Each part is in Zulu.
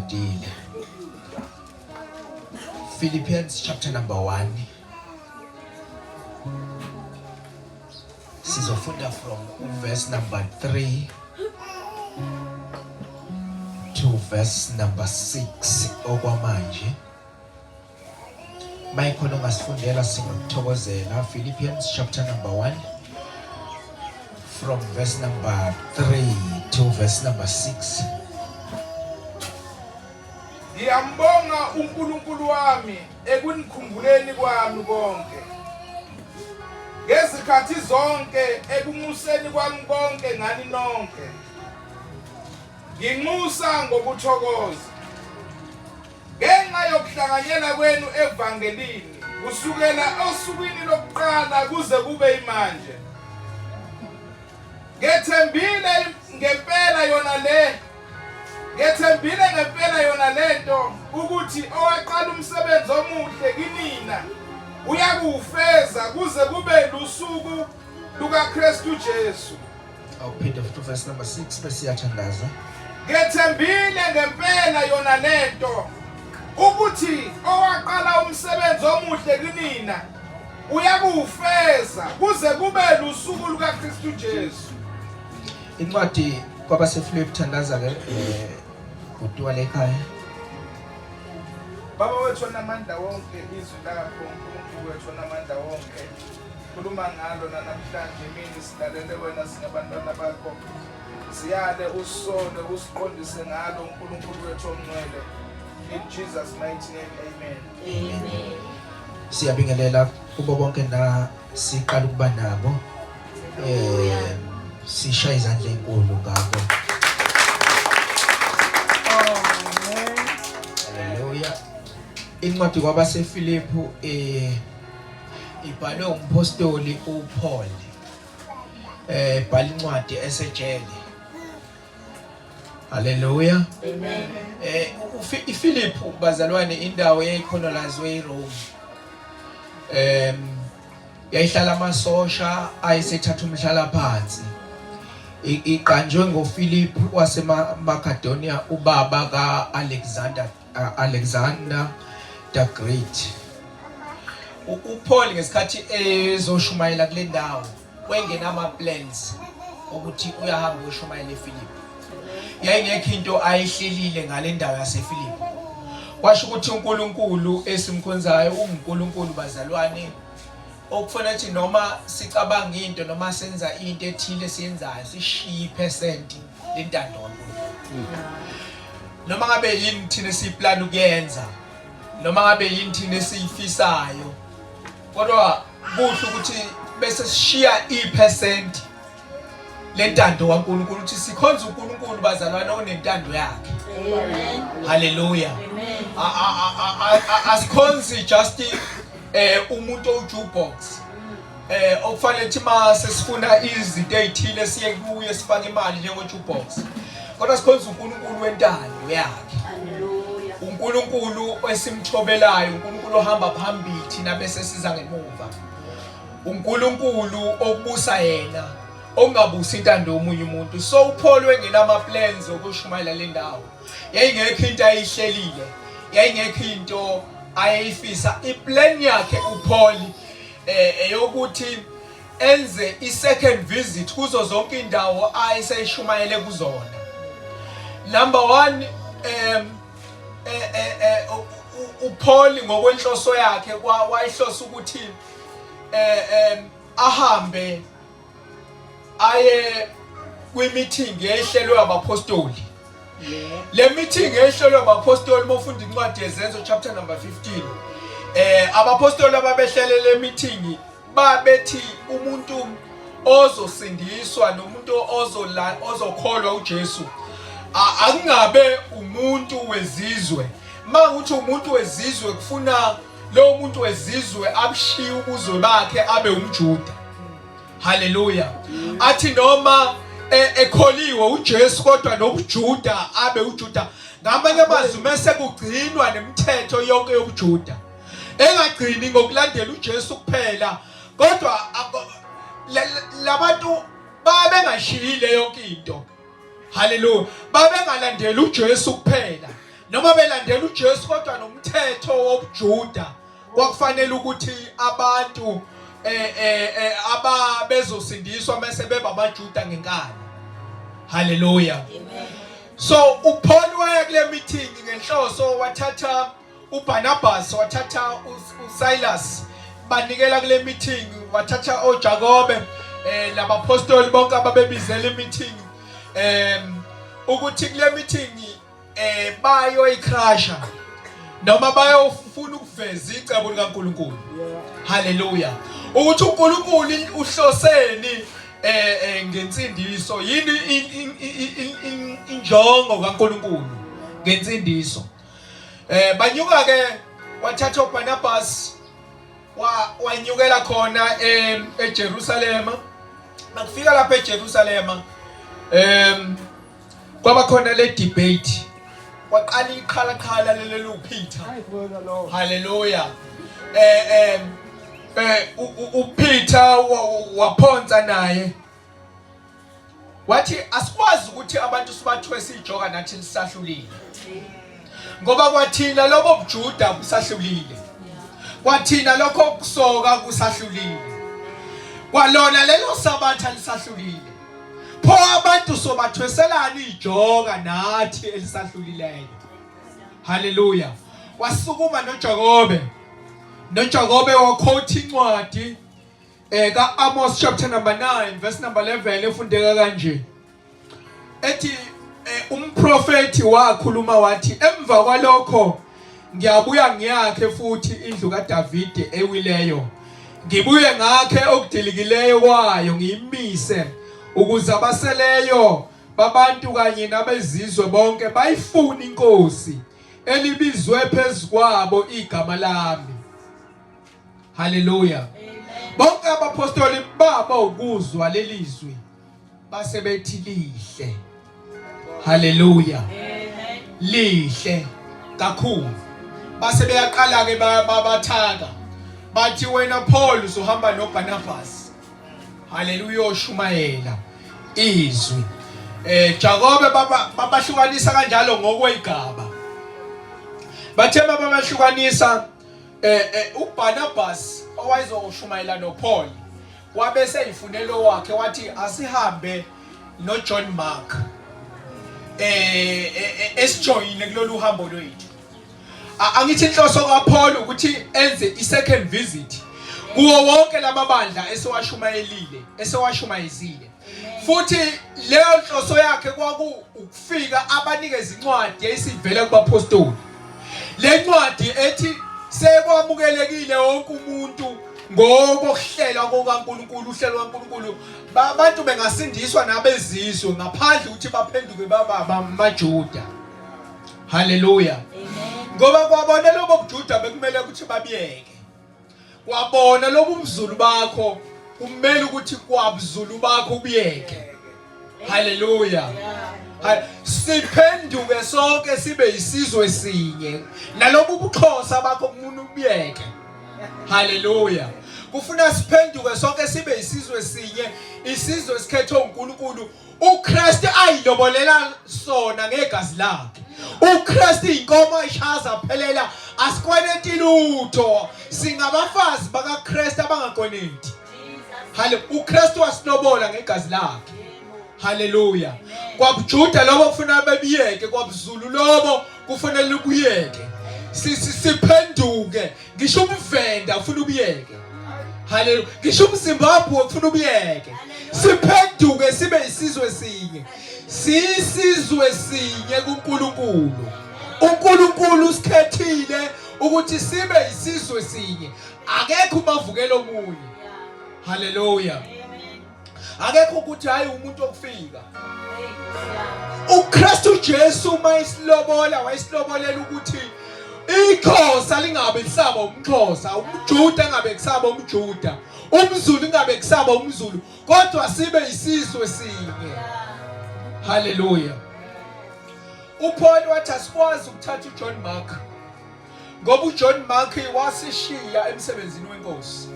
Sesiqedile. Philippians chapter number 1. Sizofunda from verse number 3 to verse number 6 okwamanje. Mayikhona ongasifundela singakuthokozela. Philippians chapter number 1 from verse number 3 to verse number 6. Ngiyambonga uNkulunkulu wami ekunikhumbuleni kwami konke. Ngezikhathi zonke ekunxuseni kwami konke ngani nonke. Nginxusa ngokuthokoza. Ngenxa yokuhlanganyela kwenu evangelini kusukela osukwini lokuqala kuze kube imanje. Ngethembile ngempela yona le Ngethembile ngempela yona lento ukuthi owaqala umsebenzi omuhle kinina uyakuwufeza kuze kube lusuku lukaKristu Jesu. Awuphinde futhi verse number 6 bese siyathandaza. Ngethembile ngempela yona lento ukuthi owaqala umsebenzi omuhle kinina uyakuwufeza kuze kube lusuku lukaKristu Jesu. Incwadi kwabaseFilipi thandaza ke eh bhuti wale ekhaya. Baba wethu onamandla wonke izwi lakho uNkulunkulu wethu onamandla wonke khuluma ngalo nanamhlanje imini silalele wena singabantwana bakho siyale usisole usiqondise ngalo uNkulunkulu wethu ongcwele in Jesus mighty name amen. Amen. Siyabingelela kubo bonke na siqala ukuba nabo eh sishaya izandla ezinkulu ngabo. Haleluya. Incwadi kwabaseFilipu eh ibhalwe umpostoli uPaul. Eh bhala incwadi esejele. Haleluya. Amen. Eh iPhilip bazalwane indawo eyayikhonolazwe iRome. Yayihlala amasosha ayesethatha umhlala phansi. Iqanjwe ngoPhilip waseMacedonia ubaba kaAlexander Alexander the Great. UPaul ngesikhathi ezoshumayela kule ndawo wengena ama plans ukuthi uyahamba uyoshumayela eFilipi. Yayingekho into ayihlelile ngale ndawo yaseFilipi. Kwasho ukuthi uNkulunkulu esimkhonzayo unguNkulunkulu bazalwane okufanele ukuthi noma sicabanga into noma senza into ethile siyenzayo sishiye iphesenti lentando kaNkulunkulu. Noma ngabe yini thina esiyiplan ukuyenza noma ngabe yini thina esiyifisayo kodwa kuhle ukuthi bese sishiya iphesenti lentando kaNkulunkulu ukuthi sikhonza uNkulunkulu bazalwane onentando yakhe. Amen. Haleluya. Amen. Asikhonzi just eh umuntu owujukebox. Eh okufanele ukuthi mase sifuna izinto ezithile siye kuye sifake imali njengo jukebox. Kodwa sikhonza uNkulunkulu wentando yakhe. Haleluya. uNkulunkulu esimthobelayo, uNkulunkulu ohamba phambili thina bese siza ngemuva. uNkulunkulu okubusa yena ongabusi intando yomunye umuntu. So uPaul wengenama plans okushumayela le ndawo. Yayingekho into ayihlelile. Yayingekho into ayeyifisa. Iplan yakhe uPaul eh eyokuthi enze i-second visit kuzo zonke indawo ayeseyishumayele kuzona. Number 1 eh eh, eh uPaul ngokwenhloso yakhe wayehlosa ukuthi eh ahambe aye kwi-meeting ehlelwe abapostoli. Le meeting ehlelwe abapostoli uma ufunda incwadi yeZenzo chapter number 15 eh abapostoli ababehlele le meeting babethi umuntu ozosindiswa nomuntu ozola ozokholwa uJesu akungabe umuntu wezizwe manguthi umuntu wezizwe kufuna lo muntu wezizwe abushiye ubuzwe bakhe abe umJuda. Haleluya. Athi noma e, ekholiwe uJesu kodwa nobuJuda abe uJuda. Ngamanye amazwi mese kugcinwa nemithetho yonke yobuJuda. Engagcini ngokulandela uJesu kuphela kodwa labantu babengashiyile yonke into. Haleluya. Babengalandeli uJesu kuphela. Noma belandela uJesu kodwa nomthetho wobuJuda kwakufanele ukuthi abantu eh eh, eh ababezosindiswa mase beba amaJuda ngenkani. Hallelujah. Amen. So uPaul waya kule meeting ngenhloso wathatha uBarnabas wathatha uSilas banikela kule meeting wathatha oJakobe eh labapostoli bonke ababebizela imeeting ukuthi kule meeting eh bayoyicrasha noma bayofuna ukuveza icebo likaNkuluNkulu. Haleluya. Ukuthi uNkulunkulu uhloseni eh, eh ngensindiso yini injongo kaNkuluNkulu ngensindiso. Eh banyuka ke wathatha uBarnabas wanyukela khona eJerusalema. Makufika lapha eJerusalema kwaba khona le debate kwaqala iqhalaqhala leli uPeter. Haleluya. Eh eh eh uPeter waphonsa naye wathi asikwazi ukuthi abantu sibathwese ijoka nathi lisahlulile ngoba kwathina lobo buJuda busahlulile kwathina lokho kusoka kusahlulile kwalona lelo sabatha lisahlulile pho abantu sobathweselani ijoka nathi elisahlulileyo. Haleluya. Wasukuma noJakobe noJakobe wakhotha incwadi eh kaAmos chapter number 9 verse number 11 efundeka kanje ethi eh, umprofeti wakhuluma wathi emva kwalokho ngiyabuya ngiyakhe futhi indlu kaDavide ewileyo ngibuye ngakhe okudilikileyo kwayo ngiyimise ukuze abaseleyo babantu kanye nabezizwe bonke bayifune inkosi elibizwe phezu kwabo igama lami. Haleluya. Bonke abapostoli baba ukuzwa lelizwi base bethi lihle. Haleluya. Lihle kakhulu. Base beyaqala ke babathaka. Bathi wena Paul uzohamba noBarnabas. Haleluya uyoshumayela izwi. Eh Jakobe babahlukanisa kanjalo ngokwegaba. Bathe babahlukanisa eh, eh uBarnabas owayezoshumayela noPaul wabe seyifunela owakhe wathi asihambe noJohn Mark eh, eh, eh esijoyine kulolu hambo lwethu. Angithi inhloso kaPaul ukuthi enze i-second visit kuwo wonke lamabandla esewashumayelile esewashumayezile futhi leyo nhloso yakhe kwaku ukufika abanikeze incwadi eyisivela kubapostoli. Le ncwadi ethi sekwamukelekile wonke umuntu ngokokuhlela kokaNkulunkulu, uhlelo kaNkulunkulu, abantu bengasindiswa nabezizwe ngaphandle ukuthi baphenduke baba amaJuda. Haleluya. Ngoba kwabona lobo buJuda bekumele ukuthi babiyeke. Kwabona lobu buzulu bakho kumele ukuthi kwabuzulu bakho ubuyeke. Haleluya. Siphenduke sonke sibe isizwe sinye. Nalobu buxhosa bakho kumuna ubuyeke. Haleluya. Kufuna siphenduke sonke sibe isizwe sinye, isizwe esikhethwe uNkulunkulu. uKristu ayilobolela sona ngegazi lakhe. uKristu inkomo ayishaza phelela, asikweneti lutho. Singabafazi bakaKristu abangakweneti. Haleluya. uKristu wasilobola ngegazi lakhe. Haleluya. KwabuJuda lobo kufuna bebiyeke, kwabuZulu lobo kufanele ubuyeke. Siphenduke, ngisho umVenda ufuna ubuyeke. Haleluya. Ngisho umZimbabwe ufuna ubuyeke. Siphenduke sibe isizwe sinye. Sisizwe sinye kuNkulunkulu. uNkulunkulu usikhethile ukuthi sibe isizwe sinye. Akekho umavukelo omunye. Haleluya. Akekho ukuthi hayi umuntu okufika. uKristu Jesu uma isilobola wayesilobolela ukuthi iXhosa lingabe lisaba umXhosa, umJuda engabe kusaba umJuda, umZulu ingabe kusaba umZulu, kodwa sibe isizwe sinye. Haleluya. UPaul wathi asikwazi ukuthatha uJohn Mark ngoba uJohn Mark wasishiya emsebenzini wenkosi.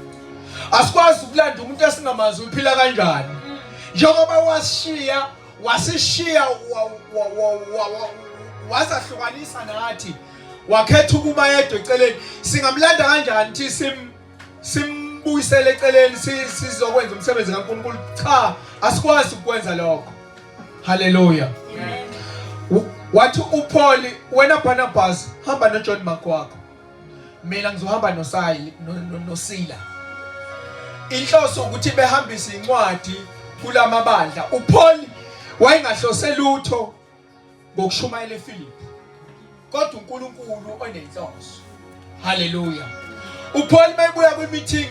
Asikwazi ukulanda umuntu esingamazi uphila kanjani. Njengoba wasishiya wasishiya Wazahlukanisa nathi. Wakhetha ukuma yedwa eceleni. Singamlanda kanjani thi sim simbuyisele eceleni sizokwenza umsebenzi kaNkulunkulu? Cha, asikwazi ukwenza lokho. Haleluya. Wathi uPaul, wena Barnabas, hamba noJohn Mark wakho. Mina ngizohamba noSayili noSila. Inhloso ukuthi behambise incwadi kulamabandla. uPaul wayengahlose lutho ngokushumayela eFilipi. Kodwa uNkulunkulu onenhloso. Haleluya. uPaul mayebuya kwi-meeting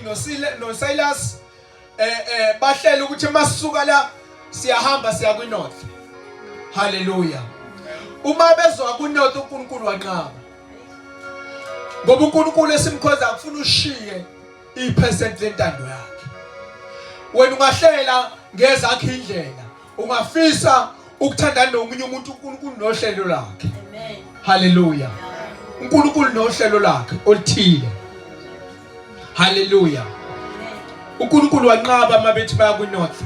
noSilas bahlela ukuthi masuka la siyahamba siya kwi-north. Haleluya. Uma bezwa ku-north uNkulunkulu wanqaba. Ngoba uNkulunkulu esimkhonza akufuna ushiye ipercent lentando yakhe. Wena ungahlela ngezakhe indlela, ungafisa ukuthandana nomunye umuntu uNkulunkulu nohlelo lakhe. Amen. Haleluya. uNkulunkulu nohlelo lakhe oluthile. Haleluya. uNkulunkulu wanqaba mabethi baya kwi-north.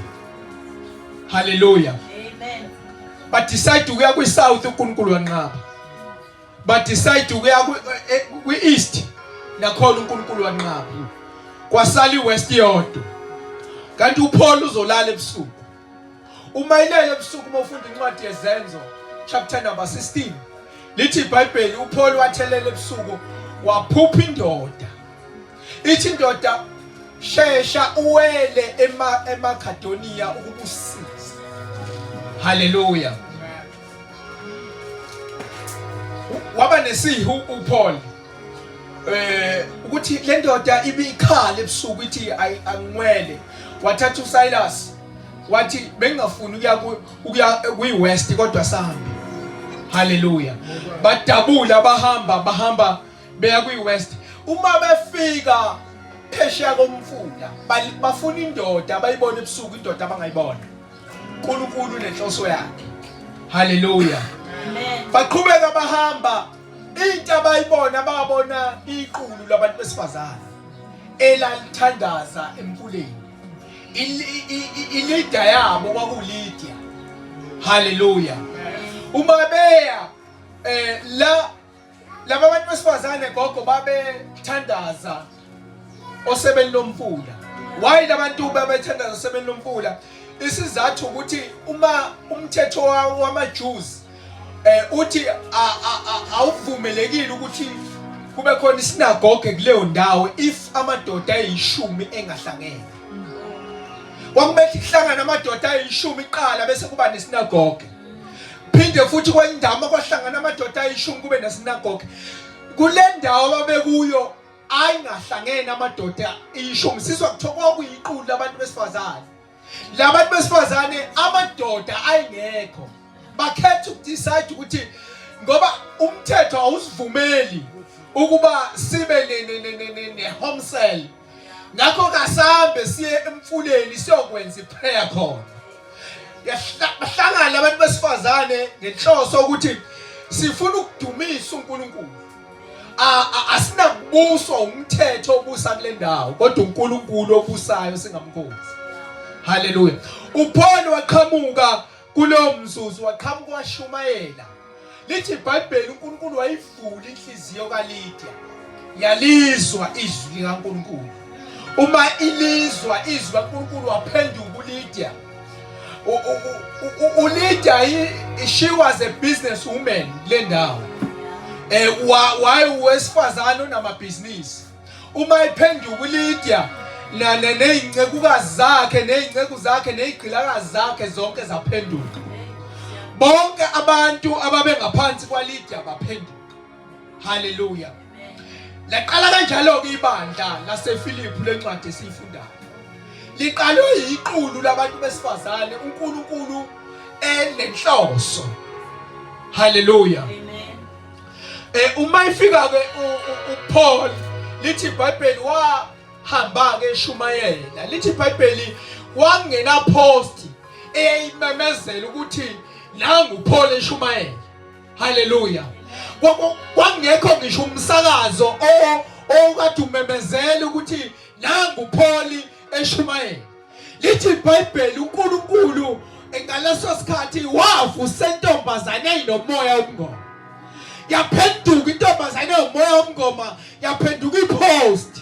Haleluya. Amen. Ba decide ukuya kwi-south uNkulunkulu wanqaba. Ba decide ukuya kwi-east nakhona uNkulunkulu wanqaba. Kwasala i-west yodwa. Kanti uPaul uzolala ebusuku. Uma ilele ebusuku uma ufunda incwadi yeZenzo chapter number 16 lithi iBhayibheli uPaul wathelela ebusuku waphupha indoda. Ithi indoda shesha uwele emaKadonia ukukusiza. Haleluya. Waba nesihu uPaul ukuthi le ndoda ibikhala ebusuku ithi angwele. Wathatha uSilas wathi bengingafuni ukuya kwi-west kodwa sambe. Haleluya. Badabula bahamba beya kwi-west. Uma befika phesheya komfula bafuna indoda abayibona ebusuku, indoda abangayibona. uNkulunkulu nenhloso yakhe. Haleluya. Amen. Baqhubeka bahamba, into abayibona babona iqulu labantu besifazane elalithandaza emfuleni. Ilida yabo kwakuLydia. Haleluya. Uma beya la laba bantu besifazane gogo babethandaza osebeni lomfula. Why labantu babethandaza osebeni lomfula? Isizathu ukuthi uma umthetho wamaJews uthi awuvumelekile ukuthi kube khona isinagoge kuleyo ndawo if amadoda ayishumi engahlangene. Kwakumele kuhlangane amadoda ayishumi kuqala bese kuba nesinagoge. Phinde futhi kwenye indawo kwahlangana amadoda ayishumi kube nesinagoge. Kule ndawo ababekuyo ayingahlangene amadoda ishumi. Sizwa kuthiwa kwakuyiqulu labantu besifazane. Labantu besifazane amadoda ayingekho. Bakhetha ukudecide ukuthi ngoba umthetho awusivumeli ukuba sibe ne home cell. Ngakho kasambe siye emfuleni siyokwenza iprayer khona. Bahlangana abantu besifazane ngenhloso ukuthi sifuna ukudumisa uNkulunkulu. Asinakubuswa umthetho obusa kule ndawo kodwa uNkulunkulu obusayo singamkhozi. Haleluya. uPaul waqhamuka kulowo mzuzu, waqhamuka washumayela. Lithi iBhayibheli uNkulunkulu wayivula inhliziyo kaLydia yalizwa izwi likaNkulunkulu. Uma ilizwa izwi likaNkulunkulu waphenduka uLydia. uLydia she was a business woman kule ndawo. Wayewesifazane onamabhizinisi. Uma iphenduka uLydia nezincekukazi zakhe nezinceku zakhe nezigqilakazi zakhe zonke zaphenduka. Bonke abantu ababengaphansi kwaLydia baphenduka. Haleluya. Laqala kanjalo ke ibandla laseFilipi lencwadi esiyifundayo. Liqalwe yiqulu labantu besifazane uNkulunkulu enenhloso. Haleluya. Amen. Uma ifika ke uPaul lithi iBhayibheli wahamba ke eshumayela. Lithi iBhayibheli wangena post eyayimemezela ukuthi nangu uPaul eshumayela. Haleluya. Kwakungekho ngisho umsakazo okade umemezela ukuthi nangu Paul eshumayela. Lithi iBhayibheli uNkulunkulu ngaleso sikhathi wavusa intombazane eyinomoya wobungoma. Yaphenduka intombazane yomoya womngoma, yaphenduka ipost.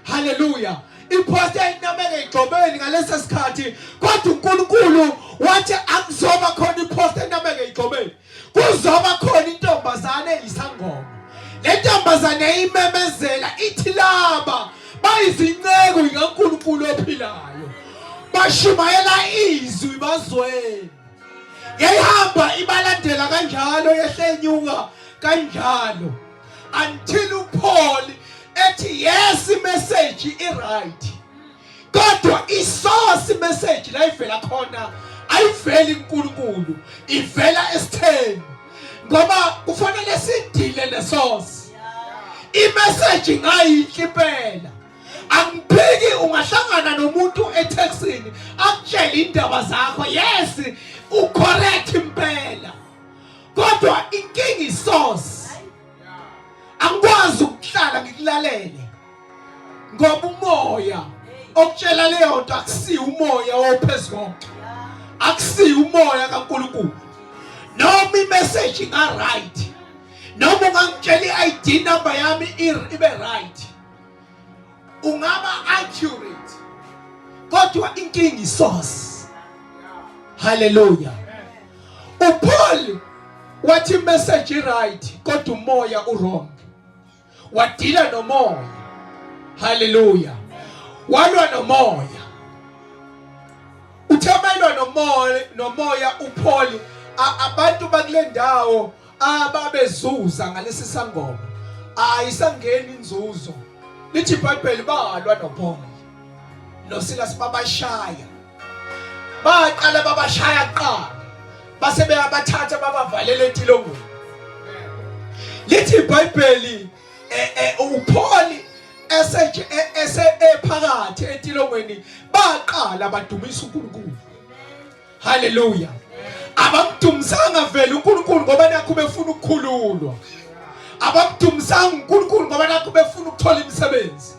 Haleluya. Ipost yayinameke igxobeni ngalesa sikhathi, kodwa uNkulunkulu wathi akuzoba khona ipost enameke igxobeni. Kuzoba khona intombazane eyisangoma. Le ntombazane yayimemezela ithi laba bayizinceku zikaNkulunkulu ophilayo. Bashumayela izwi bazweni. Yayihamba ibalandela kanjalo yehle inyuka kanjalo until uPaul ethi yes message i right kodwa isource message la ivela khona ayiveli kuNkulunkulu ivela esitheni ngoba kufanele sidile nesource imessage ngayinhle impela Angiphiki ungahlangana nomuntu etaxini akutshele indaba zakho yes ucorrect impela kodwa inkinga isource angikwazi ukuhlala ngikulalele ngoba umoya okutshela leyo nto akusiwo umoya ophezulu konke akusiwo umoya kaNkulunkulu noma imessage inga right noma ungangitshela i-ID number yami ibe right ungaba accurate kodwa inkinga isource haleluya uPaul wathi message right kodwa umoya uwrong wadila nomoya haleluya walwa nomoya uthe mayilwa nomoya nomoya uPaul abantu bakule ndawo ababezuza ngalesi sangoma ayisangeni inzuzo lithi iBhayibheli balwa noPaul noSilas babashaya baqala babashaya kuqala base beyabathatha babavalela etilongweni lithi iBhayibheli eh, eh, uPaul ese ese ephakathi etilongweni baqala badumisa uNkulunkulu Haleluya. Abamdumisanga vele uNkulunkulu ngoba nakho befuna ukukhululwa. Abamdumisanga uNkulunkulu ngoba nakho befuna ukuthola imisebenzi.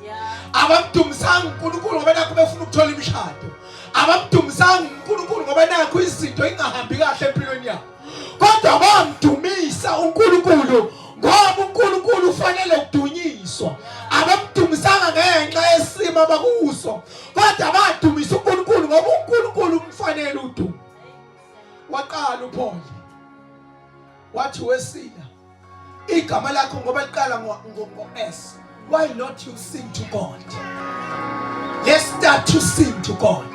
Abamdumisanga uNkulunkulu ngoba nakho befuna ukuthola imishado. Abamdumisanga uNkulunkulu ngoba nakho izinto ingahambi kahle empilweni yabo. Kodwa bamdumisa uNkulunkulu ngoba uNkulunkulu ufanele ukudunyiswa. Abamdumisanga ngenxa yesimo abakuso. Kodwa badumisa uNkulunkulu ngoba uNkulunkulu umfanele udumo. Waqala uPaul wathi wesila igama lakho ngoba liqala ngo-S why not you sing to God let's start to sing to God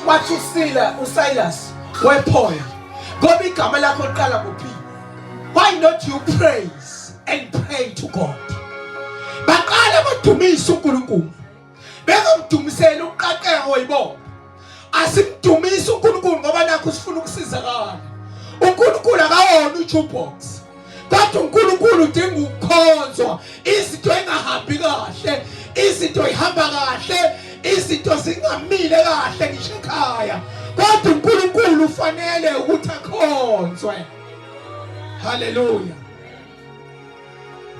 wathi usila uSilas wePaul ngoba igama lakho liqala ngo-P why not you praise and pray to God baqala badumisa uNkulunkulu bengamdumiseli uqaqeka wayibona asimdumisi uNkulunkulu ngoba nakho sifuna ukusizakala uNkulunkulu akawona ujukebox kodwa uNkulunkulu udinga ukukhonzwa izinto engahambi kahle izinto ihamba kahle izinto zingamile kahle ngisho ekhaya kodwa uNkulunkulu ufanele ukuthi akhonzwe haleluya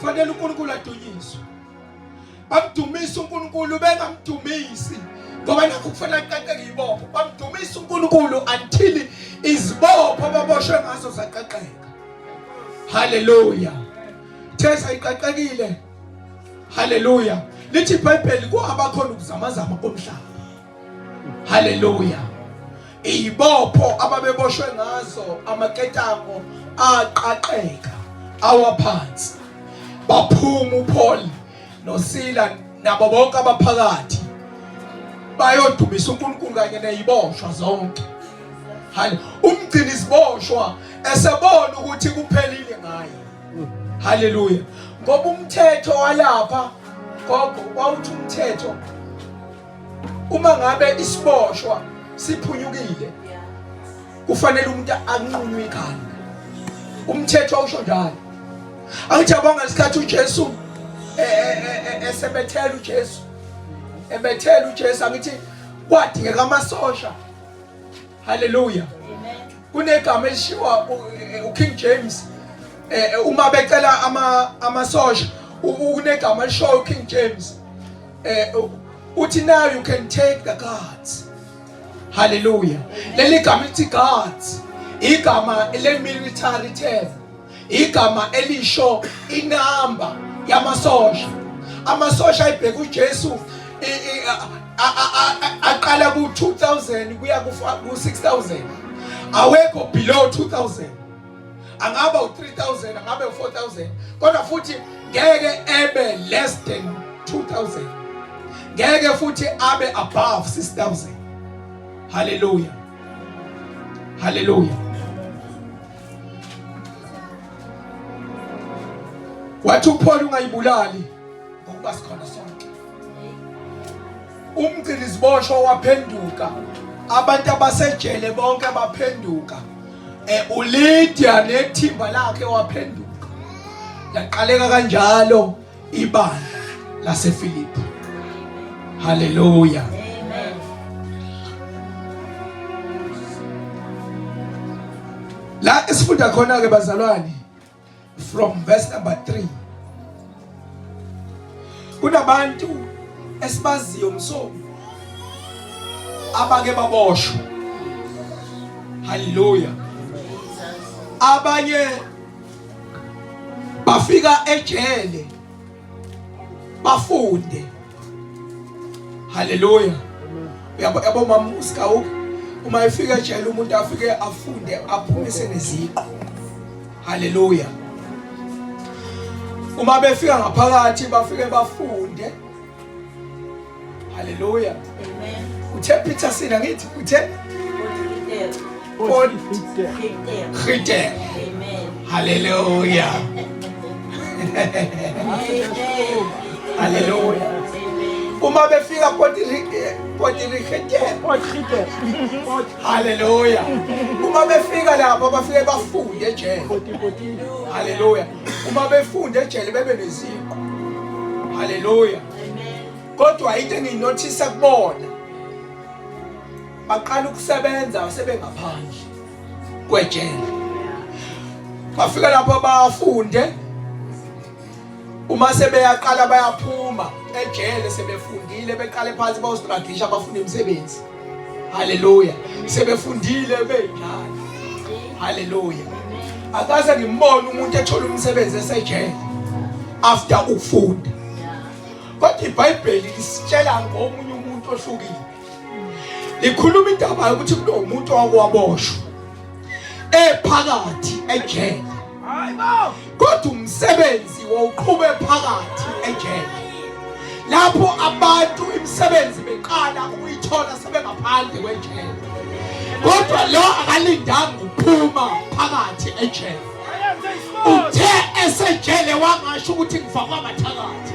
fanele uNkulunkulu adunyiswe bamdumisa uNkulunkulu bengamdumisi ngoba nakho kufanele aqaqeke ibopho bamdumisa uNkulunkulu until izibopho ababoshwe ngazo zaqaqeka haleluya thesa iqaqekile haleluya lithi iBhayibheli kwaba khona ukuzamazama komhlaba Haleluya. Izibopho ababeboshwe ngazo amaketango aqaqeka awaphansi. Baphuma uPaul noSila nabo bonke abaphakathi bayodumisa uNkulunkulu kanye neziboshwa zonke. Hale umgcini isiboshwa esebona ukuthi kuphelile ngaye. Haleluya. Ngoba umthetho walapha gogo wawuthi umthetho uma ngabe isiboshwa siphunyukile kufanele umuntu anqunywe ikhanda umthetho awusho njalo angithi yabonga isikhathi uJesu e, e, e, esebethela uJesu ebethela uJesu angithi kwadingeka amasosha haleluya kunegama elishiwa uKing James uma becela ama amasosha kunegama elishoyo uKing James eh uthi now you can take the guards hallelujah leli gama lithi guards igama le military term Igama elisho inamba yamasosha. Amasosha ayibheka uJesu aqala ku-2000 kuya ku-6000 awekho below 2000 angaba u-3000 angabe u-4000 kodwa futhi ngeke ebe less than 2000 ngeke futhi abe above 6000 haleluya haleluya wathi uPaul ungayibulali ngokuba sikhona sonke umgcini ziboshwa waphenduka abantu abasejele bonke baphenduka eh uLydia nethimba lakhe waphenduka laqaleka kanjalo ibandla laseFilipi haleluya amen la esifunda khona ke bazalwane from verse number 3 kunabantu esibaziyo msomi abake baboshwa haleluya abanye bafika ejele bafunde haleluya uyabo yabo mama uSigawuke uma efika ejele umuntu afike afunde aphume seneziqu haleluya uma befika ngaphakathi bafike bafunde haleluya amen uthe Peterson angithi uthe Peter amen haleluya haleluya uma befika Potgieter haleluya uma befika lapho bafike bafunde ejele haleluya uma befunda ejele bebe neziqu haleluya kodwa into engiyinothisa kubona baqala ukusebenza sebengaphandle kwejele bafika lapho bafunde uma sebeyaqala bayaphuma ejele sebefundile beqale phansi bawustragisha bafuna imisebenzi haleluya sebefundile benjalo haleluya akaze ngimbone umuntu ethola umsebenzi esejele after ukufunda kodwa iBhayibheli lisitshela ngomunye umuntu ohlukile likhuluma indaba yokuthi kunomuntu owaboshwa ephakathi ejele kodwa umsebenzi wawuqhube phakathi ejele lapho abantu imisebenzi beqala ukuyithola sebengaphandle kwejele kodwa lo akalindanga ukuphuma phakathi ejele uthe esejele wangasho ukuthi ngifakwa amathakathi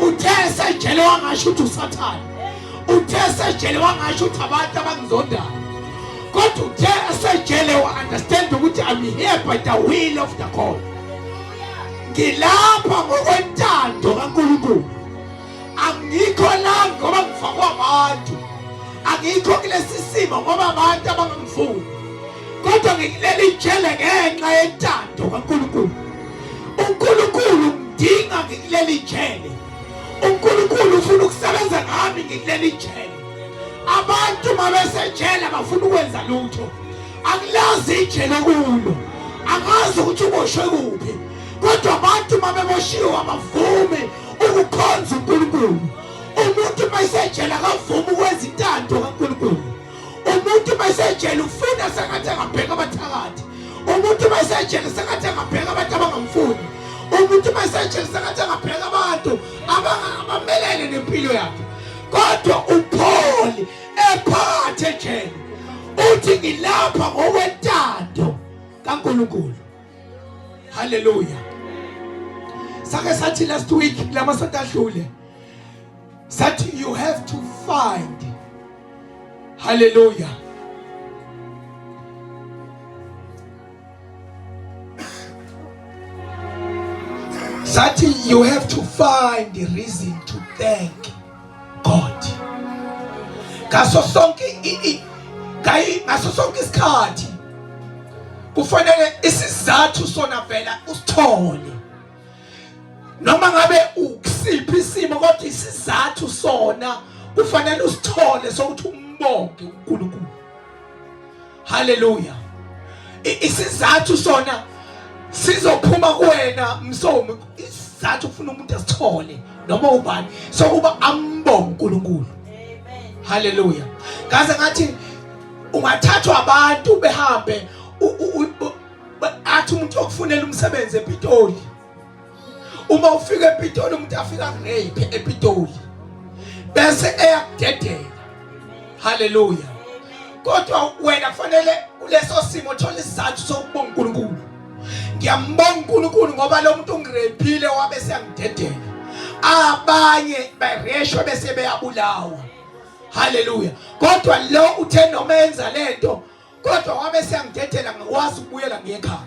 uthe esejele wangasho ukuthi usathane uthe esejele wangasho ukuthi abantu abangizondayo kodwa uthe esejele wa-understand ukuthi I'm here by the will of the God ngilapha ngokwentando kaNkulunkulu angikho la ngoba ngifakwa abantu angikho kulesi simo ngoba abantu abangangifuni kodwa ngikuleli jele ngenxa yentando kaNkulunkulu uNkulunkulu ngidinga ngikuleli jele uNkulunkulu ufuna ukusebenza ngami ngikuleli jele abantu mabesejele abafuna ukwenza lutho angilazi ijele kulo angazi ukuthi uboshwe kuphi kodwa abantu mabeboshiwe abavumi ukukhonza uNkulunkulu umuntu mayisejele akavumi ukwenza intando kaNkulunkulu umuntu mayisejele ufuna sengathi angabheka abathakathi umuntu mayisejele sengathi angabheka abantu abangamfuni umuntu mayisejele sengathi angabheka abantu abamelene nempilo yakhe kodwa uPaul ephathe ejele uthi ngilapha ngokwentando kaNkulunkulu haleluya sake sathi last week lamasonto adlule sathi you have to find haleluya sathi you have to find the reason to thank God ngaso sonke ngaso sonke isikhathi kufanele isizathu sona vela usithole noma ngabe ukusiphi isimo kodwa isizathu sona kufanele usithole sokuthi umbonge uNkulunkulu haleluya isizathu sona Sizophuma kuwena Msomi isizathu ufuna umuntu asithole noma ubani sokuba ambonge uNkulunkulu. Amen. Hallelujah. Ngaze ngathi ungathathwa abantu behambe athi umuntu okufunela umsebenzi ePitoli. Uma ufika ePitoli umuntu afika rape ePitoli. Bese eyakudedela. Hallelujah. Kodwa wena kufanele kuleso simo thola isizathu sokubonga uNkulunkulu. Ngiyambonga uNkulunkulu ngoba lo muntu ungirepile wabe seyangidedela. Abanye bareshwe bese beyabulawa. Hallelujah. Kodwa lo uthe noma enza lento kodwa wabe seyangidedela ngikwazi ukubuyela ngiye ekhaya.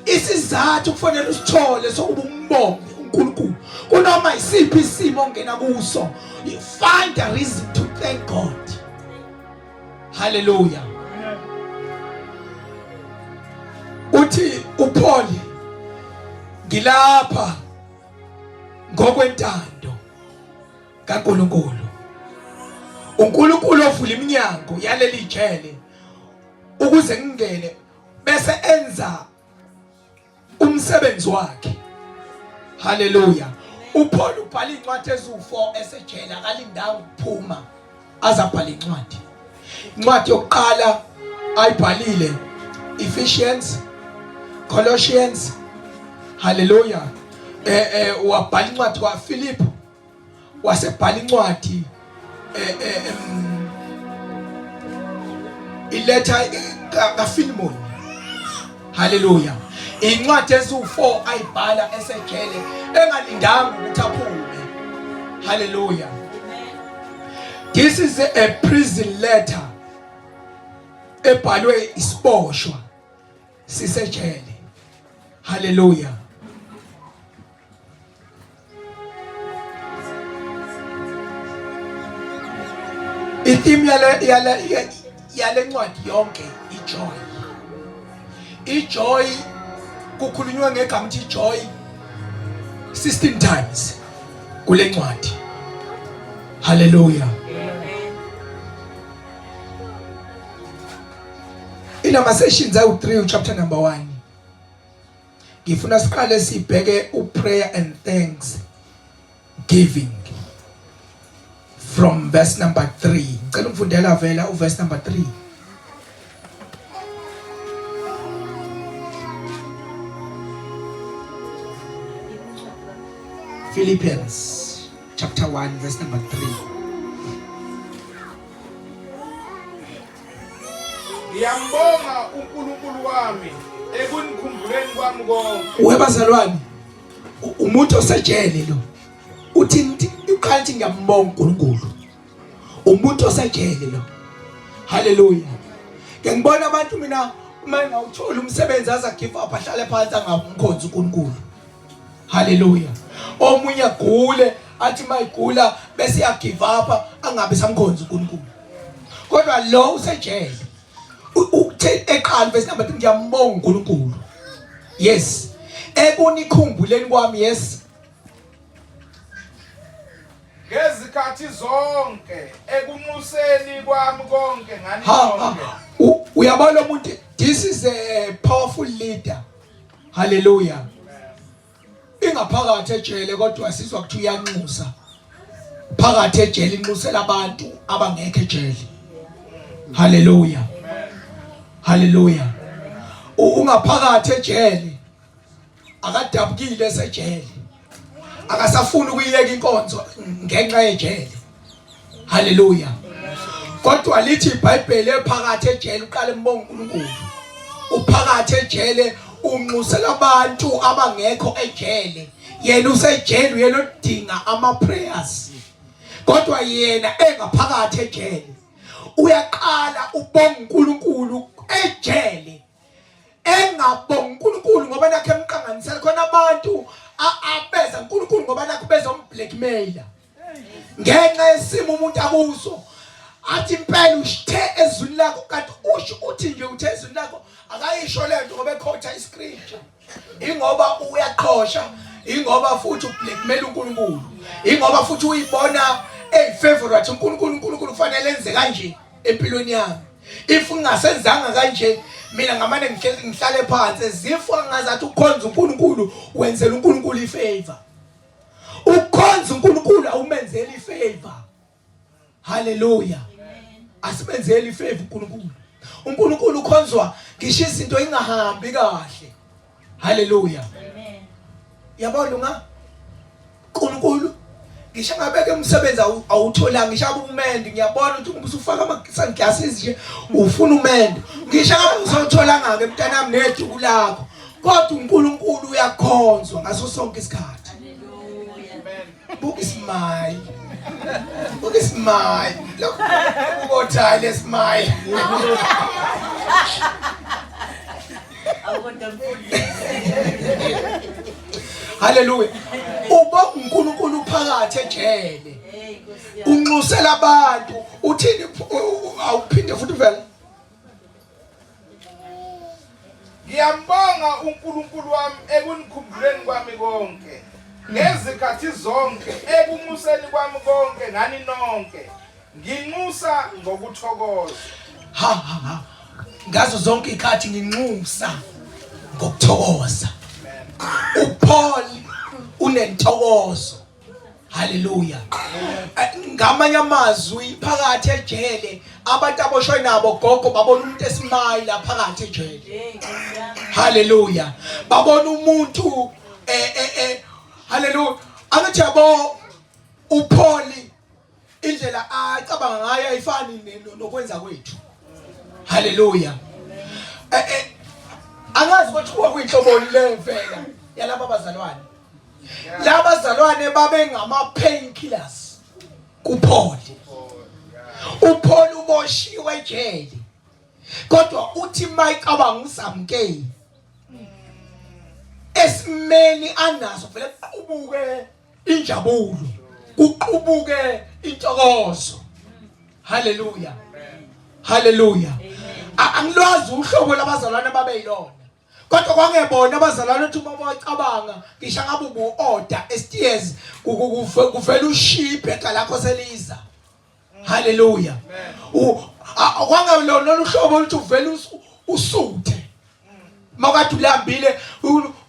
Isizathu kufanele usithole sokuba umbonge uNkulunkulu kunoma isiphi isimo ongena kuso. You find a reason to thank God. Hallelujah. Uthi uPaul ngilapha ngokwentando kaNkulunkulu. uNkulunkulu ovula iminyango yaleli jele ukuze ngingene bese enza umsebenzi wakhe. Haleluya. uPaul ubhala incwadi eziwu4 esejele akalindanga ukuphuma azabhala incwadi. Incwadi yokuqala ayibhalile Ephesians, Colossians, haleluya. Eh eh wabhala incwadi kwaPhilip wasebhala incwadi eh, eh iletha kaFilimon. Haleluya. Incwadi eziwu4 ayibhala esejele engalindanga ukuthi aphume. Haleluya. This is a prison letter ebhalwe isiboshwa sisejele. Haleluya. Itheme yale yale yale ncwadi yonke ijoy. Ijoy kukhulunywa ngegama ukuthi joy 16 times kule ncwadi. Hallelujah. Inama sessions awu 3 chapter number 1. Ngifuna siqale sibheke uprayer and thanks giving from verse number 3. Ngicela ungifundela vela uverse number 3. Philippians chapter 1 verse number 3. Ngiyambonga uNkulunkulu wami ekunikhumbuleni kwami konke. Webazalwane, umuntu osejele lo uthi uqala ukuthi ngiyambonga uNkulunkulu. Umuntu osejele lo. Haleluya. Ke ngibona abantu mina uma engawuthola umsebenzi aza give up ahlale phansi angamkhonzi uNkulunkulu. Haleluya. Omunye agule athi mayigula bese ya give up angabe samkhonza uNkulunkulu. Kodwa lo usejele. Uthe eqala verse number 3 ngiyambonga uNkulunkulu. Yes. Ekunikhumbuleni kwami yes. Ngezikhathi zonke ekunxuseni kwami konke ngani konke. Uyabona umuntu this is a powerful leader. Haleluya. Ingaphakathi ejele kodwa sizwa ukuthi uyanxusa. Phakathi ejele inxusela abantu abangekho ejele. Haleluya. Haleluya. Ungaphakathi ejele. Akadabukile esejele. Akasafuni ukuyeka inkonzo ngenxa yejele. Haleluya. Kodwa lithi iBhayibheli ephakathi ejele uqale mbonga uNkulunkulu. Uphakathi ejele unxusela abantu abangekho ejele. Yena usejele uyena odinga ama prayers. Kodwa yena engaphakathi ejele uyaqala ubonga uNkulunkulu ejele. Engabonga uNkulunkulu ngoba nakhe emqanganisela khona abantu abeza uNkulunkulu ngoba nakho bezomblackmailer. Ngenxa yesimo umuntu akuso athi impela usithe ezwini lakho kanti usho uthi nje uthe ezwini lakho akayisho lento ngoba ekhotha iscripture ingoba uyaqhosha ingoba futhi ublackmail uNkulunkulu ingoba futhi uyibona eyifavorite uNkulunkulu uNkulunkulu kufanele enze kanje empilweni yami. If ngingasenzanga kanje mina ngamane ngihleli ngihlale phansi as if angazathi ukhonza uNkulunkulu wenzela uNkulunkulu ifavor. Ukukhonza uNkulunkulu awumenzeli ifavor. Haleluya. Asimenzeli ifavor uNkulunkulu. uNkulunkulu ukhonzwa ngisho izinto ingahambi kahle. Haleluya. Amen. Yabo lunga uNkulunkulu ngisho ngabeke umsebenzi awutholanga ngisho abumendi ngiyabona ukuthi uma usufaka ama sunglasses nje ufuna umendo ngisho ngabe usawutholanga ke mntanami neduku lakho kodwa uNkulunkulu uyakhonzwa ngaso sonke isikhathi. Buka ismile. Buka ismile. Lokhu ukotha le smile. Haleluya. Uba uNkulunkulu phakathi ejele. Unxusela abantu uthini awuphinde futhi vele. Ngiyambonga uNkulunkulu wami ekunikhumbuleni kwami konke ngezikhathi zonke ekunxuseni kwami konke ngani nonke nginxusa ngokuthokoza. Ha ha ha. Ngazo zonke ikhathi nginxusa ngokuthokoza. UPaul unentokozo. Haleluya. Eh, ngamanye amazwi phakathi ejele abantu aboshwe nabo gogo babona umuntu esmile phakathi ejele. Haleluya. Babona umuntu eh eh eh haleluya. Angithi yabo uPaul indlela acabanga ngayo ayifani nokwenza kwethu. Haleluya. Eh eh angazi ukuthi kwakuyinhloboni le vela yalaba bazalwane. Laba zalwane babengama painkillers kuPaul. uPaul uboshiwe ejele. Kodwa uthi mayicabanga usamkeli. Esimeni anaso vele kuqubuke injabulo, kuqubuke intokozo. Haleluya. Haleluya. Angilwazi uhlobo labazalwane babeyilona. Kodwa kwangebona abazalwane ukuthi uma bacabanga ngisho ngabe ubu-order esitears kuvela ushibhe ibhega lakho seliza. Haleluya. Kwangelona lolu hlobo oluthi uvela usuthe. Makade ulambile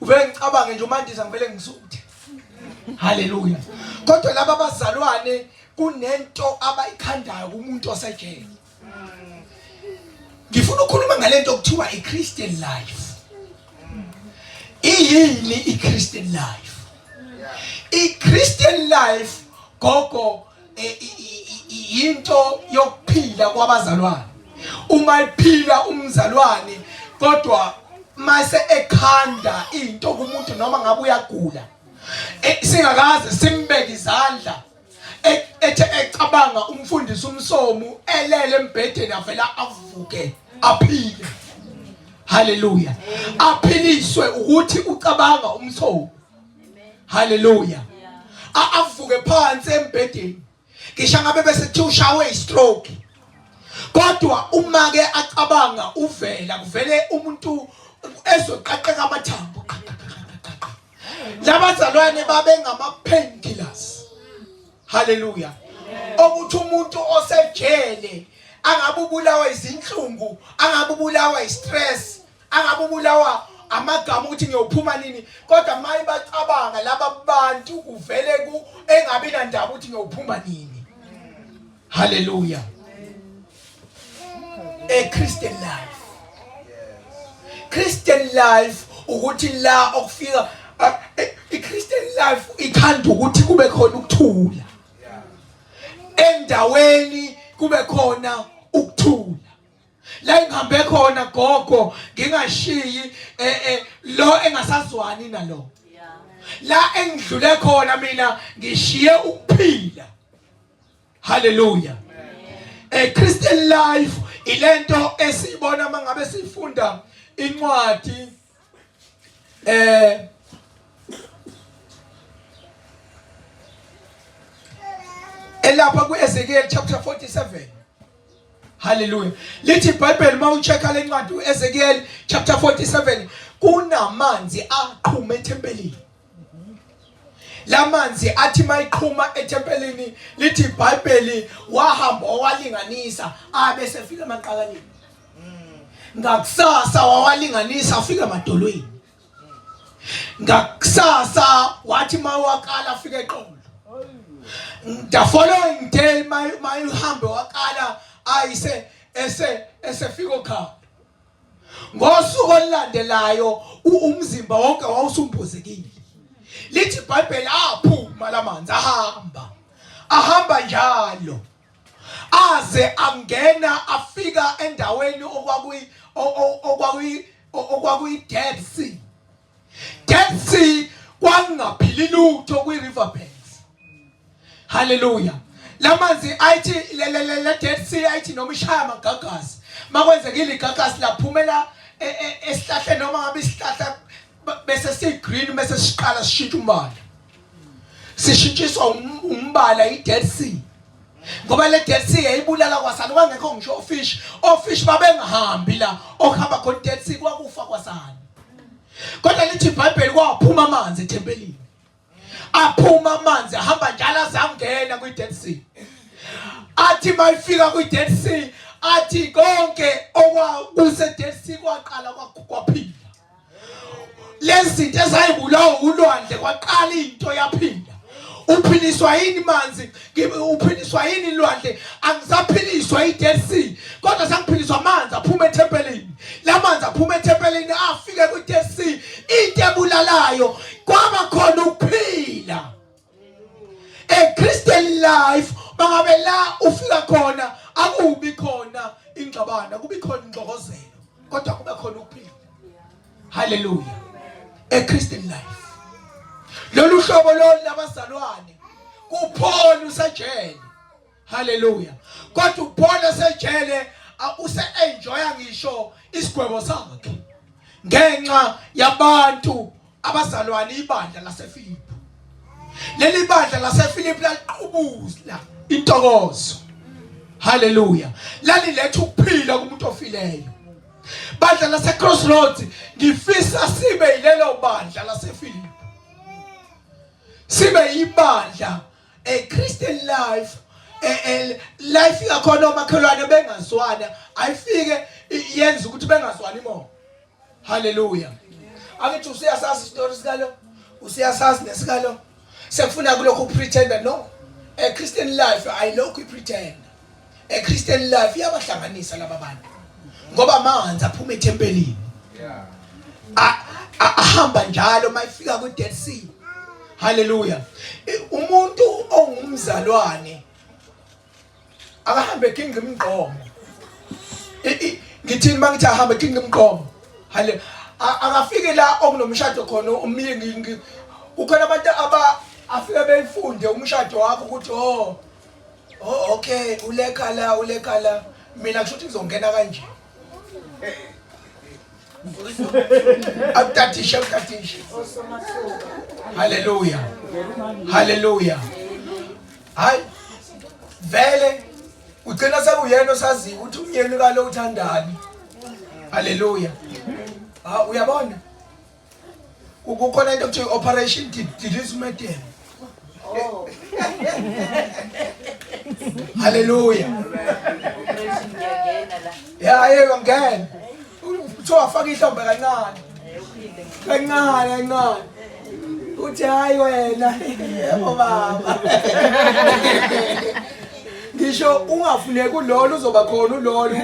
uvele ngicabange nje umandisa ngivele ngisuthe. Haleluya. Kodwa laba bazalwane kunento abayikhandayo kumuntu osejele. Ngifuna ukukhuluma ngalento okuthiwa iChristian life. Iyini iChristian life? iChristian life gogo e, into yokuphila kwabazalwane. Uma ephila umzalwane kodwa mase ekhanda into kumuntu noma ngabe uyagula e, singakaze simbeke izandla E, ethe ecabanga umfundisi umsomu elele embhedeni avela avuke aphile haleluya aphiliswe ukuthi ucabanga umsomu haleluya avuke phansi embhedeni ngisho ngabe bese kuthiwa ushawe istroke kodwa uma ke acabanga uvela kuvele umuntu ezoqaqeka amathambo labazalwane babengama painkillers haleluya okuthi umuntu osejele angabubulawa izinhlungu angabubulawa istress angabubulawa amagama ukuthi ngiyophuma nini kodwa maye bacabanga laba bantu kuvele ku engabi nandaba ukuthi ngiyophuma nini haleluya a Christian life Christian life ukuthi la okufika eh, i Christian life ithanda ukuthi kube khona ukuthula endaweni kube khona ukuthula la ngihambe khona gogo ngingashiyi eh, eh, lo engasazwani nalo la engidlule khona mina ngishiye ukuphila Hallelujah. A Christian life ilento esiyibona mangabe sifunda incwadi eh elapha kuEzekiel chapter 47 Hallelujah. Lithi iBhayibheli uma uchecka lencwadi uEzekiel chapter 47 kunamanzi aqhuma ethempelini. Lamanzi athi mayiqhuma ethempelini lithi iBhayibheli wahamba owalinganisa abe sefika emaqakaleni. Ngakusasa wawalinganisa afika emadolweni. Ngakusasa wathi mawakala afika eqolo. The following day mayihambe wakala ayise ese esefika okhaya. Ngosuku olulandelayo umzimba wonke wawusumbozekile. Lithi iBhayibheli aphuma lamanzi ahamba. Ahamba njalo. Aze angena afika endaweni okwakuyi okwakuyi okwakuyi Dead Sea. Dead Sea kwangaphili lutho kwi river banks. Hallelujah. Lamanzi ayithi le le le Dead Sea ayithi noma ishaya amagagasi. Makwenzekile igagasi laphumela e, e, esihlahleni noma ngabe isihlahla bese si green bese siqala sishintsha umbala. Sishintshiswa um, umbala i Dead Sea. Ngoba le Dead Sea yayibulala kwasani kwangekho ngisho ofish. Ofish babengahambi la okuhamba khona Dead Sea kwakufa kwasani. Kodwa lithi iBhayibheli kwaphuma amanzi ethempelini. Aphuma amanzi ahamba njalo azangena kwi-Dead Sea. Athi mayifika kwi-Dead Sea athi konke okwakuse Dead Sea kwaqala kwaphila. Lezi zinto ezayibulawa ulwandle kwaqala into yaphila. Uphiliswa yini manzi? Uphiliswa yini ilwandle? Angisaphiliswa i-Dead Sea, kodwa sangiphiliswa amanzi aphuma ethempelini. Lamanzi aphuma ethempelini afike kwi-Dead Sea, into ebulalayo kwaba khona ukuphila. A Christian life bangabe la ufika khona akubi khona ingxabano, kubi khona ingxokozelo, kodwa kube khona ukuphila. Hallelujah. A Christian life. Lolu hlobo lolu labazalwane kuPaul usejele. Hallelujah. Kodwa uPaul esejele use enjoya ngisho isigwebo sakhe ngenxa yabantu abazalwane ibandla laseFilipi. Leli bandla laseFilipi laliqubuzla intokozo. Hallelujah. Laliletha ukuphila kumuntu ofileyo. Bandla lase Crossroads ngifisa sibe yilelo bandla laseFilipi. Sibe ibandla a Christian life life yakhona omakhelwane bengazwana ayifike yenza ukuthi bengazwani more. Hallelujah. Angithi usuyasazi isitori sikalo usuyasazi nesikalo sekufuna kulokhu pretender no a Christian life ayilokhu pretend. A Christian life iyabahlanganisa laba bantu ngoba amanzi aphuma ethempelini Yeah. Ahamba njalo mayifika kwi Dead Sea. Hallelujah. Umuntu ongumzalwane akahambe eginqa imigqomo. Ngithini mangithi ahambe eginqa imigqomo? Hallelujah. Akafike la okunomshado khona umyeni kukhona abantu aba afike beyifunde umshado wakho ukuthi oh Oh okay, ulekha la, ulekha la. Mina kusho ukuthi ngizongena kanje. Akutatishe, akutatishe. Hallelujah. Hallelujah. Hayi. Vele ugcina sekuyena osaziyo ukuthi umyeni kalo uthandani. Hallelujah. Ah uyabona? Kukhona into kuthiwa operation delete madam. Oh. Hallelujah. Operation ngiyangena la. Ya yebo ngena. Kuthiwa faka ihlombe kancane. Eh, uphinde. Kancane kancane. Uthi hayi wena. Yebo baba. Ngisho ungafuneki ulolo uzoba khona ulolo.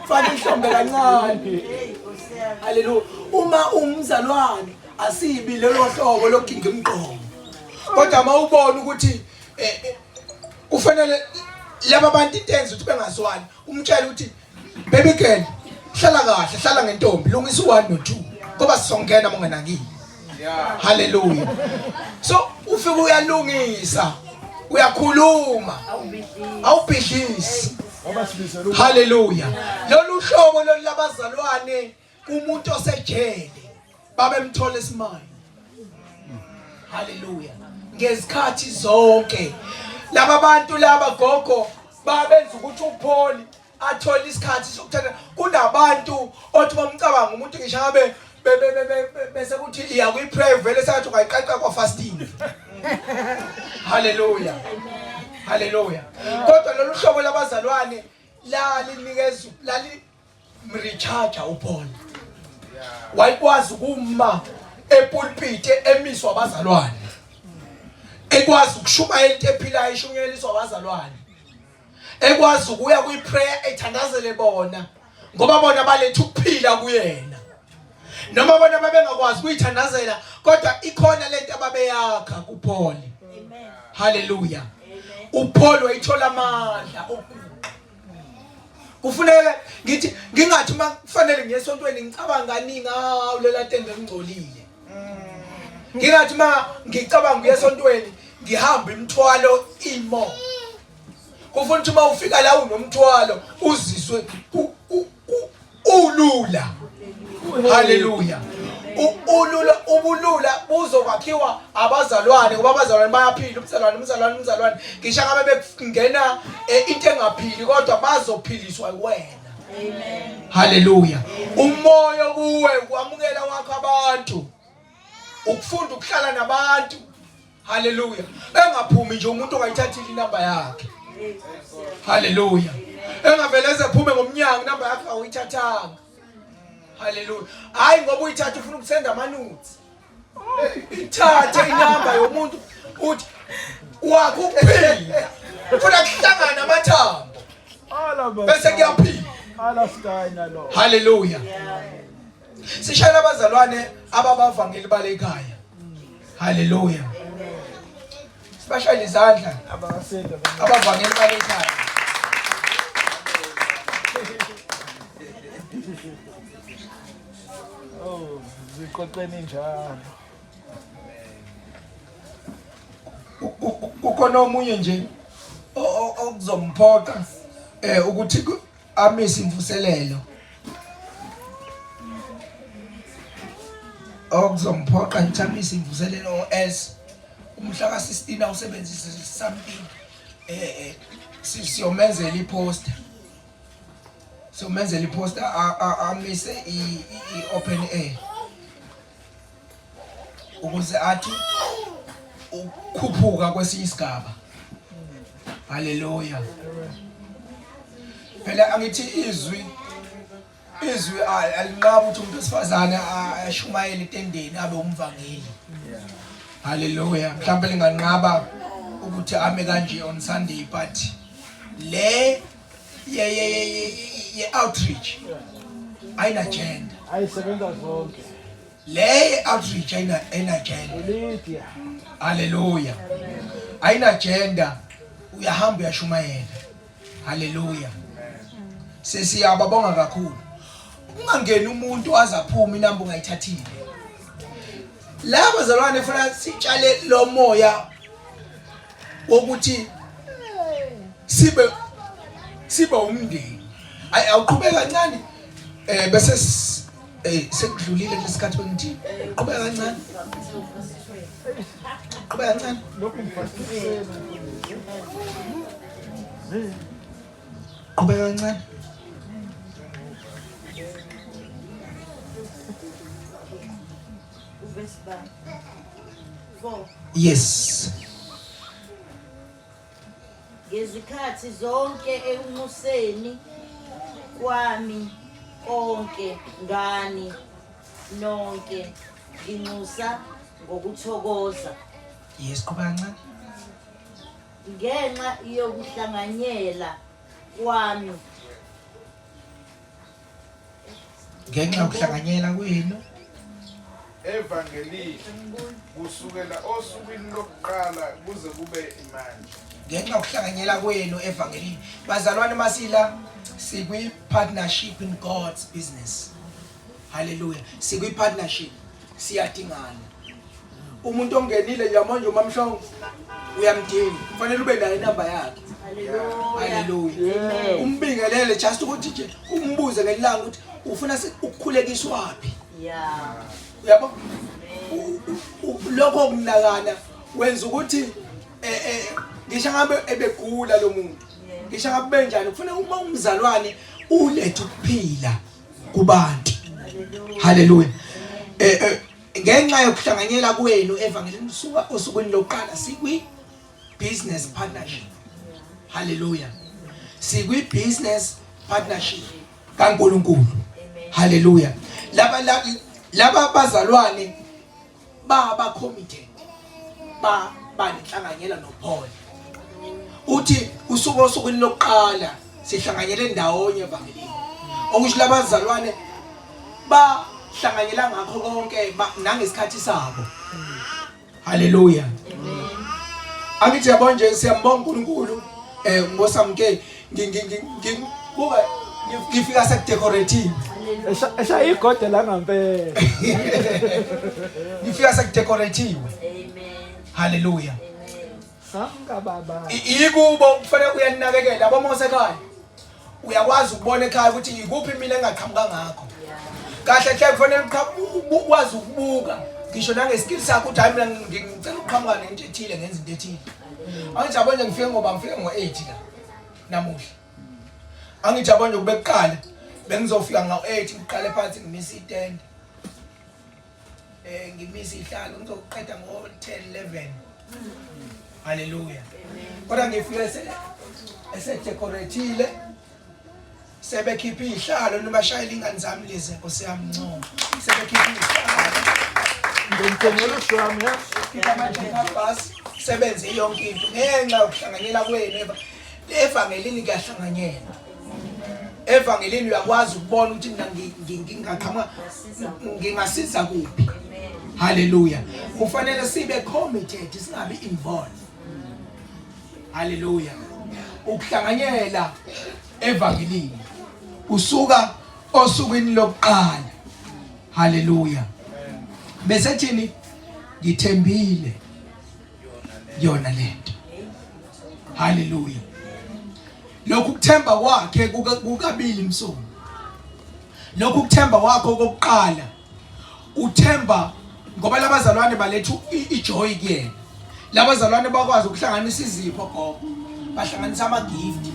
Faka ihlombe kancane. Hey, Nkosi yami. Haleluya. Uma umzalwane asibi lelo hlobo lokuginga imigqomo. Kodwa uma ubona ukuthi kufanele laba bantu into enza ukuthi bengazwani, umtshele ukuthi baby girl hlala kahle, hlala ngentombi, lungisa u1 no2 ngoba sizongena uma ungenakile. Yeah. Haleluya. So ufike uyalungisa, uyakhuluma, Awubhidlisi. awubhidlisi. Ngoba sibizelwe Haleluya. Lolu hlobo lolu labazalwane kumuntu osejele babemthola esimile. Haleluya. Ngezikhathi zonke laba bantu laba gogo babenza ukuthi uPaul athole isikhathi sokuthatha kunabantu othi bamcabanga umuntu ngisho ngabe bese kuthi iya kwi prayer vele sengathi ungayiqaqa kwa fasting. Haleluya. Haleluya. Kodwa lolu hlobo labazalwane lalinikeza lali Wayemrecharge uPaul. Wayekwazi ukuma epulpit emiswa abazalwane. Ekwazi ukushumayela into ephilayo ishunyeliswa abazalwane. Ekwazi ukuya kwi-prayer ethandazele bona ngoba bona baletha ukuphila kuyena. Noma bona babengakwazi ukuyithandazela kodwa ikhona lento ababeyakha kuPaul. Amen. Hallelujah. UPaul wayithola amandla okuguqa. Kufuneka ngithi ngingathi uma kufanele ngiye esontweni ngicabanga kaningi awu lela tende lingcolile. Ngingathi uma ngicabanga ukuya esontweni ngihamba imithwalo imo. Kufuna ukuthi uma ufika la unomthwalo uzizwe ulula. Haleluya. Ulula ubulula buzokwakhiwa abazalwane ngoba abazalwane bayaphila umzalwane umzalwane umzalwane ngisho ngabe bekungena eh, into engaphili kodwa bazophiliswa wena. Amen. Haleluya. Umoya kuwe ukwamukela kwakho abantu. Ukufunda ukuhlala nabantu. Haleluya. Engaphumi nje umuntu ongayithathile inamba yakhe. Haleluya. Engavele eze phume ngomnyango inamba yakhe awuyithathanga. Haleluya. Hayi ngoba uyithatha ufuna ukusenda ama-nudes. Ithathe inamba yomuntu uthi wakho ukuphila. Ufuna kuhlangana amathambo. Bese kuyaphila. Haleluya. Sishayela abazalwane ababavangeli bale ekhaya. Haleluya. Sibashayele izandla abavangeli bale ekhaya. Oh, ziqoqeni njalo. Kukhona omunye nje okuzomphoqa eh ukuthi amise imvuselelo okuzomphoqa ngithi amise imvuselelo or else umhla ka-16 awusebenzise something eh, eh siyomenzela iposter siyomenzela iposter amise i-open air ukuze athi ukukhuphuka kwesinye isigaba haleluya phela angithi izwi izwi alinqaba ukuthi umuntu wesifazane ashumayele etendeni abe umvangeli haleluya mhlawumbe linganqaba ukuthi ame kanje on Sunday but le ye ye ye ye outreach ayina gender ayisebenza zonke le outreach ayina ayina gender Lydia haleluya ayina gender uyahamba uyashumayela haleluya sesiyababonga kakhulu ungangeni umuntu azaphuma inamba ungayithathile la bazalwane funa sitshale lo moya wokuthi sibe sibe umndeni ayi awuqhubeka kancane eh bese eh sekudlulile lesikhathi bengithi qhubeka kancane qhubeka kancane qhubeka kancane Verse 4. Yes. Ngezikhathi zonke ekunxuseni kwami konke ngani nonke nginxusa ngokuthokoza. Yes, qhubeka kancane. Ngenxa yokuhlanganyela kwami ngenxa yokuhlanganyela kwenu evangelini kusukela osukwini lokuqala kuze kube imanje ngenxa yokuhlanganyela kwenu evangelini bazalwane masila sikwi partnership in God's business haleluya sikwi partnership siyadingana umuntu ongenile nje manje umamhlongo uyamdinga kufanele ube nayo inamba yakhe haleluya umbingelele just ukuthi nje umbuze ngelanga ukuthi ufuna ukukhulekiswaphi yeah uyabo lokho kunakana wenza ukuthi eh, eh ngisho ngabe ebegula lo muntu ngisho ngabe benjani kufanele uma umzalwane ulethe ukuphila kubantu haleluya eh, eh ngenxa yokuhlanganyela kwenu evangelini suka osukwini lokuqala sikwi business partnership haleluya sikwi business partnership kaNkuluNkulu. Haleluya. Laba laba bazalwane baba committed, ba banenhlanganyela noPaul. Uthi usuku osukwini lokuqala sihlanganyele ndawonye evangelini, okusho labazalwane bahlanganyela ngakho konke nangesikhathi sabo. Haleluya. Angithi yabo nje siyambonga uNkulunkulu ngosamke ngibuka ngifika sekudecorative. Eshaya igode la ngampela. Ngifika sekudecorative. Amen. Haleluya. Samka baba. Ikubo kufanele uyanakekela yabo mose ekhaya. Uyakwazi ukubona ekhaya ukuthi ikuphi mina engaqhamuka ngakho. Kahle hle kufanele ukwazi ukubuka ngisho nangeskill sakho ukuthi hayi mina ngicela ukuqhamuka nento ethile ngenza into ethile. Angithi yabo nje ngifike ngoba ngifike ngo-8 la namuhla. Angithi yabo nje kube kuqala bengizofika ngo-8 ngiqale phansi ngimise itende. Ngimise ihlalo ngizoqeda ngo-10 11. Haleluya. Kodwa ngifike esedecorateile sebekhipha izihlalo nibashayela ingane zami lezi Nkosi yami ncomo. Sebekhipha izihlalo. Ngimthengela ushwami ya. Khipha ama-check-up bus sebenze yonke into ngenxa yokuhlanganyela kwenu evangelini kuyahlanganyelwa. Evangelini uyakwazi ukubona ukuthi mina ngingaqhamuka ngingasiza kuphi. Haleluya. Kufanele sibe committed, singabi involved. Haleluya. Ukuhlanganyela evangelini usuka osukwini lokuqala. Haleluya. Bese thini? Ngithembile yona lento. Haleluya. Lokhu kuthemba kwakhe kukabili msomi. Lokhu kuthemba kwakho kokuqala uthemba ngoba labazalwane baletha ijoy kuyena. Labazalwane bakwazi ukuhlanganisa izipho gogo, bahlanganisa ama gift,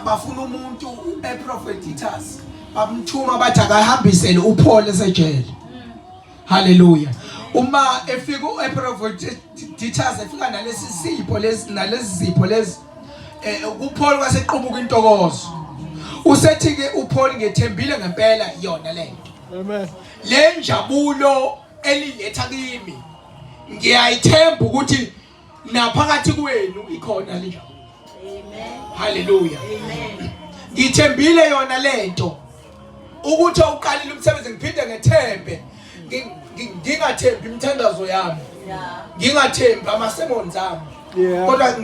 bafuna umuntu eProphethitas, bamthuma bathi akahambisele uPaul esejele. Haleluya. Uma efika uEpaphroditus efika nalesi sipho lesi nalezi zipho lezi, kuPaul kwasequbuka intokozo. Usethi ke uPaul ngethembile ngempela yona lento. Amen. Le njabulo eliletha kimi ngiyayithemba ukuthi naphakathi kwenu ikhona le njabulo. Amen. Haleluya. Amen. Ngithembile yona lento ukuthi uqalile umsebenzi, ngiphinde ngethembe, ngingathembi imithandazo yami, ngingathembi ama-sermons ami, kodwa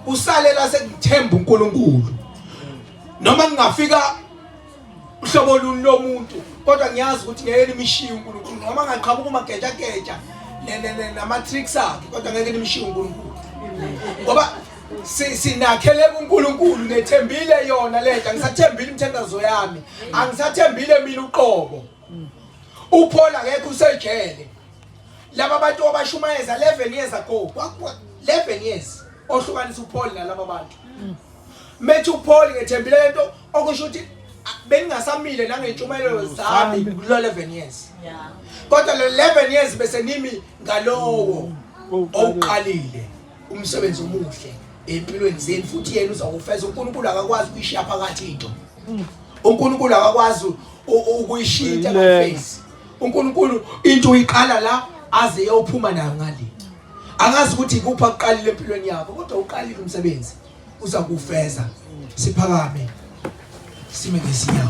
usalela sengithemba uNkulunkulu. Noma ngingafika uhlobo oluni lomuntu, kodwa ngiyazi ukuthi ngeke nimishiye uNkulunkulu. Noma ngaqhamuka umagejageja nama-tricks akhe, kodwa ngeke nimshiye uNkulunkulu, ngoba sinakhele kuNkulunkulu. Ngethembile yona lento, angisathembile imithandazo yami, angisathembile mina uqobo. uPaul akekho, usejele. Laba bantu abashumayeza 11 years ago, 11 years ohlukanisa uPaul nalaba bantu. Methi uPaul ngethembile lento, okusho ukuthi bengingasamile nangentshumayelo zami kulo 11 years. Kodwa lo 11 years bese nimi ngalowo owuqalile umsebenzi omuhle empilweni zenu, futhi yena uzawufeza. uNkulunkulu akakwazi ukuyishiya phakathi into. uNkulunkulu akakwazi ukuyishintsha ngaface. uNkulunkulu into uyiqala la aze yophuma nayo ngale. Angazi ukuthi ikuphi akuqalile empilweni yakho, kodwa uqalile umsebenzi uza kuwufeza. Siphakame sime ngezinyawo.